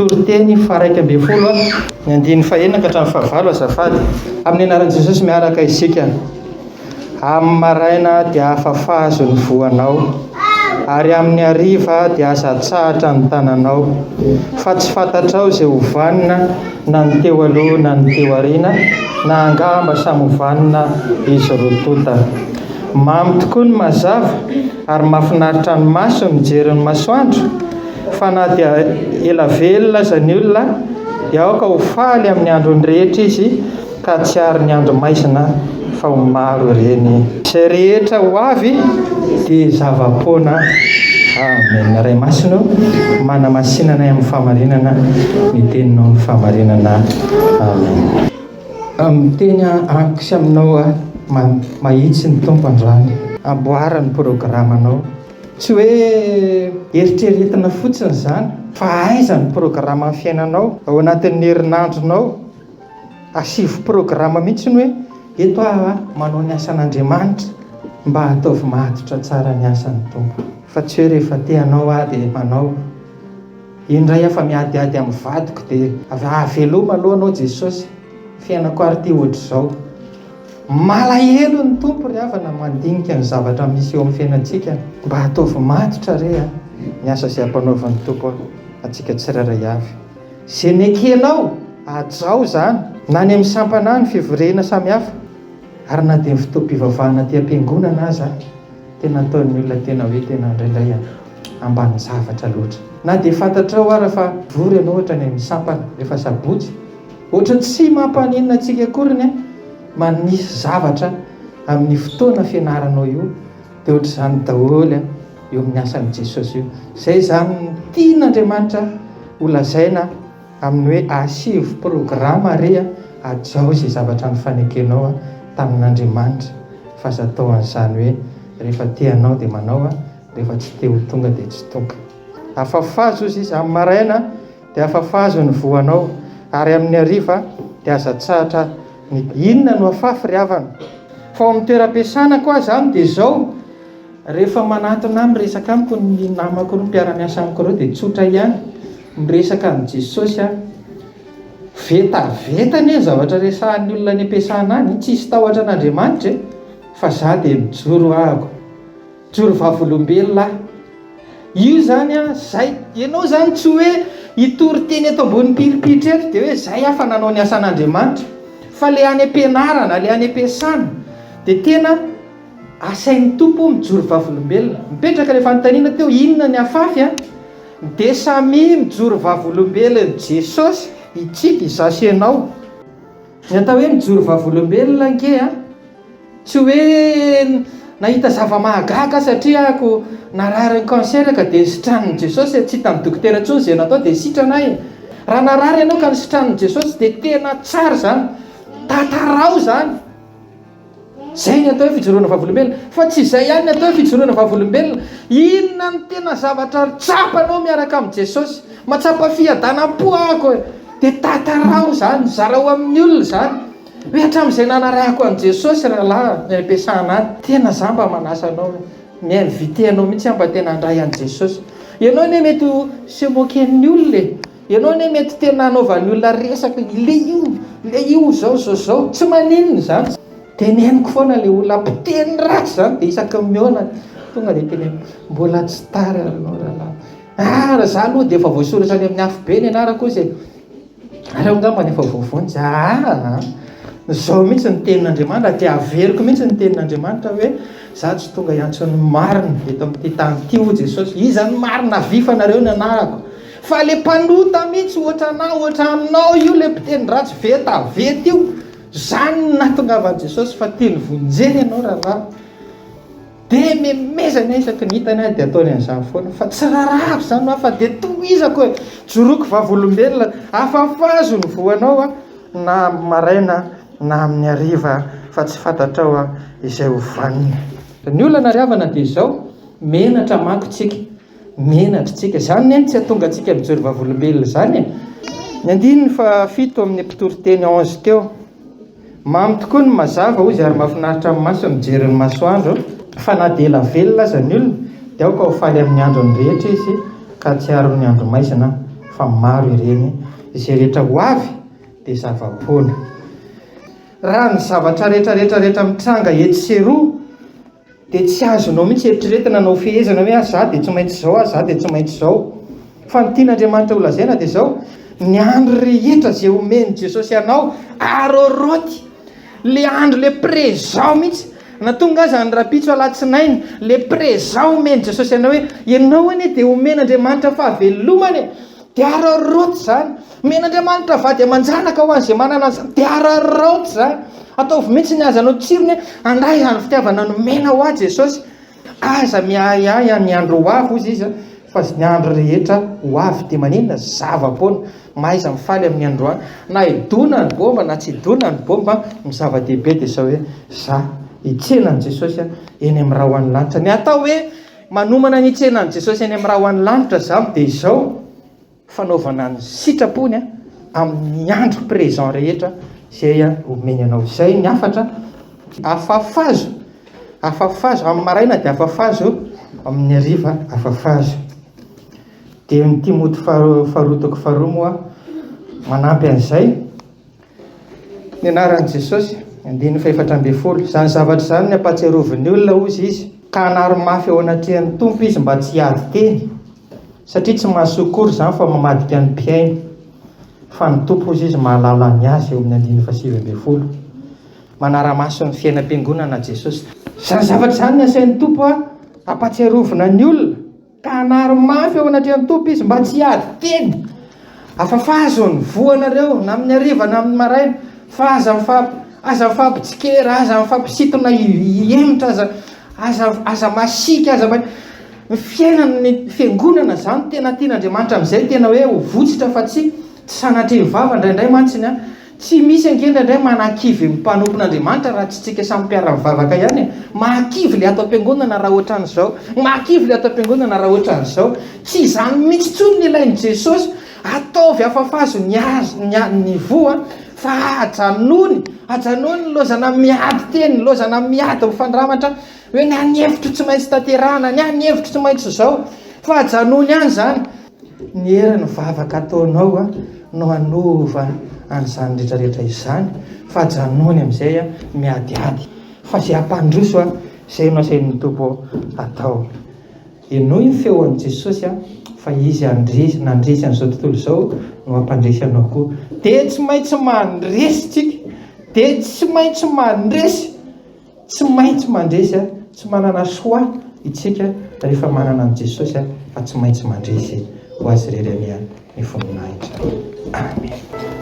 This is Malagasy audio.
Mpitoriteny faha 11, ny andininy fahenina ka hatramin'ny fahavalo azafady. Amin'ny anaran'i Jesosy miaraka isika. Amin'ny maraina dia afafazo ny voanao, ary amin'ny hariva dia aza atsahatra ny tananao, fa tsy fantatrao izay ho vanona na ny teo aloha na ny teo aoriana, na angamba samy ho vanona izy roa tonta. Mamy tokoa ny mazava ary mahafinaritra ny maso ny mijery ny masoandro, fa na dia ela velona aza ny olona dia aoka ho faly amin'ny androny rehetra izy ka tsy ary ny andro maizina fa ho maro ireny. Izay rehetra ho avy dia zava-poana. Amen. Ray Masina ô, manamasina anay amin'ny fahamarinana, ny teninao ny fahamarinana. Amen. Miteny amiko sy aminao aho, mahitsy ny Tompo androany. Amboara ny programanao. Tsy hoe eritreretina fotsiny izany, fa aiza ny programan'ny fiainanao, ao anatin'ny herinandronao. Asivo programa mihitsy ny hoe eto aho manao ny asan'Andriamanitra, mba ataovy matotra tsara ny asan'ny Tompo. Fa tsy hoe rehefa te hanao aho dia manao. Indray aho fa miadiady amin'ny vadiko dia avy ah veloma aloha anao Jesosy, fiainako ary ity ohatr'izao. Malahelo ny Tompo ry havana mandinika ny zavatra misy eo amin'ny fiainantsika. Mba ataovy matotra re a ny asa izay ampanaovan'ny Tompo antsika tsirairay avy. Izay nekenao, hajao izany, na any amin'ny sampana ny fivoriana samihafa, ary na dia ny fotoam-pivavahana aty am-piangonana aza, tena ataon'ny olona tena hoe tena indraindray ambanin-javatra loatra. Na dia fantatrao ara fa vory ianao ohatra any amin'ny sampana rehefa sabotsy, ohatran'ny tsy mampaninona antsika akory ny manisy zavatra amin'ny fotoana fianaranao io, dia ohatr'izany daholo eo amin'ny asan'i Jesosy io. Izay izany no tian'Andriamanitra ho lazaina amin'ny hoe asivo programa re hajao izay zavatra nifanekenao tamin'Andriamanitra fa aza atao an'izany hoe rehefa te hanao dia manao, rehefa tsy te ho tonga dia tsy tonga. Afafazo hozy izy amin'ny maraina dia afafazo ny voanao ary amin'ny hariva dia aza atsahatra ny Inona no afafy ry havana? Fa ao amin'ny toeram-piasana koa izany dia izao, rehefa manatona ahy miresaka amiko ny namako ireo mpiara-miasa amiko ireo dia tsotra ihany, miresaka amin'i Jesosy aho. Vetaveta anie ny zavatra resahan'ny olona any am-piasana any, tsisy tahotra an'Andriamanitra e! Fa za dia mijoro ahako. Mijoro vavolombelona aho. Io izany an, zay, ianao izany tsy hoe hitory teny eto ambony pilipitra eto dia hoe zay aho fa nanao ny asan'Andriamanitra. Fa le any am-pianarana, le any am-piasana dia tena asain'ny Tompo mijoro vavolombelona. Mipetraka ilay fanontaniana teo, inona ny afafy an? Dia samia mijoro vavolombelon'i Jesosy itsika, izaho sy ianao. Ny atao hoe mijoro vavolombelona ange an, tsy hoe nahita zava-mahagaga aho satria ako narary ny cancer ka dia nositranin'i Jesosy e, tsy hitan'ny dokotera intsony izay natao dia sitrana aho e. Raha narary ianao ka nositranin'i Jesosy dia tena tsara izany, tantarao izany. Izay ny atao hoe fijoroana vavolombelona. Fa tsy izay ihany ny atao hoe fijoroana vavolombelona. Inona no tena zavatra tsapanao miaraka amin'i Jesosy? Mahatsapa fiadanam-po aho e! Dia tantarao izany, zarao amin'ny olona izany. Hoe hatramin'izay nanarahako an'i Jesosy rahalahy, any am-piasana any, tena za mba manasa anao, mi-inviter anao mihitsy aho mba tena handray an'i Jesosy. Ianao anie mety ho se moquer-n'ny olona e! Ianao anie mety tena hanaovan'ny olona resaka, ilay io, ilay io zao zao zao, tsy maninona izany. Teneniko foana ilay olona mpiteny ratsy izany dia isaky ny mihaona tonga dia teneniko, mbola tsy tara ianao rahalahy. Ah, raha za aloha dia efa voasoratra any amin'ny afobe ny anarako hozy e. Ary aho angamba efa voavonjy. Ah, izao mihitsy ny tenin'Andriamanitra, dia averiko mihitsy ny tenin'Andriamanitra hoe za tsy tonga hiantso ny marina eto amin'ity tany ity hoy Jesosy. Iza ny marina? Avia fa nareo ny anarako. Fa le mpanota mihitsy ohatranà ohatranao io le mpiteny ratsy vetaveta io, zany no nahatongavan'i Jesosy fa tiany vonjena ianao rahalahy. De memezany aho isaky ny hitany aho de ataony an'izany foana fa tsy rarahako zany hoa fa de tohizako e, joroko vavolombelona, afafazo ny voanao a na amin'ny maraina na amin'ny hariva fa tsy fantatrao a izay ho vanona. Ny olana ry havana dia izao, menatra manko tsika. Menatra tsika. Izany ne no tsy hahatonga antsika mijoro vavolombelona izany e. Ny andininy fahafito amin'ny mpitoriteny 11 teo. Mamy tokoa ny mazava hozy ary mahafinaritra ny maso ny mijery ny masoandro, fa na dia ela velona aza ny olona dia aoka ho faly amin'ny androny rehetra izy ka hahatsiaro ny andro maizina. fa maro ireny, izay rehetra ho avy dia zava-poana. Raha ny zavatra rehetra rehetra rehetra mitranga etsy sy eroa dia tsy azonao mihitsy eritreretina na hofehezana hoe ah za dia tsy maintsy izao, ah za dia tsy maintsy izao. Fa ny tian'Andriamanitra ho lazaina dia izao, ny andro rehetra izay omen'i Jesosy anao, araraoty le andro le présent mihitsy, na tonga aza ny rahampitso alatsinainy, le présent omen'i Jesosy anao hoe ianao anie dia omen'Andriamanitra fahavelomana e! Dia araraoty izany. Omen'Andriamanitra vady aman-janaka ho an'izay manana an'izany. Dia araraoty izany. Ataovy mihitsy ny azanao tsirony hoe angaha izany fitiavana nomena ho ahy Jesosy. Aza miahiahy ny andro ho avy hozy izy fa ny andro rehetra ho avy dia maninona? Zava-poana. Mahaiza mifaly amin'ny androany. Na hidona ny bomba na tsy hidona ny bomba, ny zava-dehibe dia izao hoe za hitsena an'i Jesosy eny amin'ny rahon'ny lanitra. Ny atao hoe Manomana ny hitsena an'i Jesosy any amin'ny rahon'ny lanitra izaho dia izao fanaovana ny sitrapony amin'ny andro présent rehetra izay omeny anao izay ny hafatra. Afafazo, afafazo amin'ny maraina dia afafazo amin'ny hariva afafazo. Dia ny Timoty faharoa toko faharoa moa manampy an'izay. Ny anaran'i Jesosy, andininy fahefatra ambin'ny folo. Izany zavatra izany ny ampahatsiarovin'ny olona, hozy izy, ka hanary mafy eo anatrehan'ny Tompo izy mba tsy hiady teny, satria tsy mahasoa akory izany fa mamadika ny mpihaino. Fa ny Tompo, hozy izy, mahalala ny azy, eo amin'ny andininy fahasivy ambin'ny folo. Manara-maso ny fiainam-piangonana Jesosy. Izany zavatra izany ny asain'ny Tompo ampahatsiarovina ny olona. Ka hanary mafy eo anatrehan'ny Tompo izy mba tsy hiady teny. Afafazo ny voanareo na amin'ny hariva na amin'ny maraina, fa aza mifamp aza mifampitsikera, aza mifampisintona hihemotra, aza aza aza masiaka, aza ma ny fiainan'ny fiangonana izany tena tian'Andriamanitra amin'izay tena hoe ho votsitra fa tsy tsy sanatria ny vava indraindray mantsy ny Tsy misy ange indraindray manakivy ny mpanompon'Andriamanitra raha tsy tsika samy mpiara-mivavaka ihany e! Mahakivy le ato am-piangonana raha ohatran'izao, mahakivy le ato am-piangonana raha ohatran'izao. Tsy izany mihitsy intsony ny ilain'i Jesosy. Ataovy afafazo ny hazo, ny ny voa fa ajanony, ajanony ny lozana miady teny, ny lozana miady mifandramatra hoe ny ahy ny hevitro tsy maintsy tanterahana, ny ahy ny hevitro tsy maintsy izao. Fa ajanony ihany izany. Ny herin'ny vavaka ataonao no hanova an'izany rehetra rehetra izany fa ajanony amin'izay miadiady fa izay hampandroso izay no asain'ny Tompo atao. Henoy ny feo an'i Jesosy fa Izy handresy, nandresy an'izao tontolo izao no hampandresy anao koa. Dia tsy maintsy mandresy tsika, dia tsy maintsy mandresy. Tsy maintsy mandresy a, tsy manana choix itsika rehefa manana an'i Jesosy a, fa tsy maintsy mandresy. Ho Azy irery anie ny voninahitra. Amen.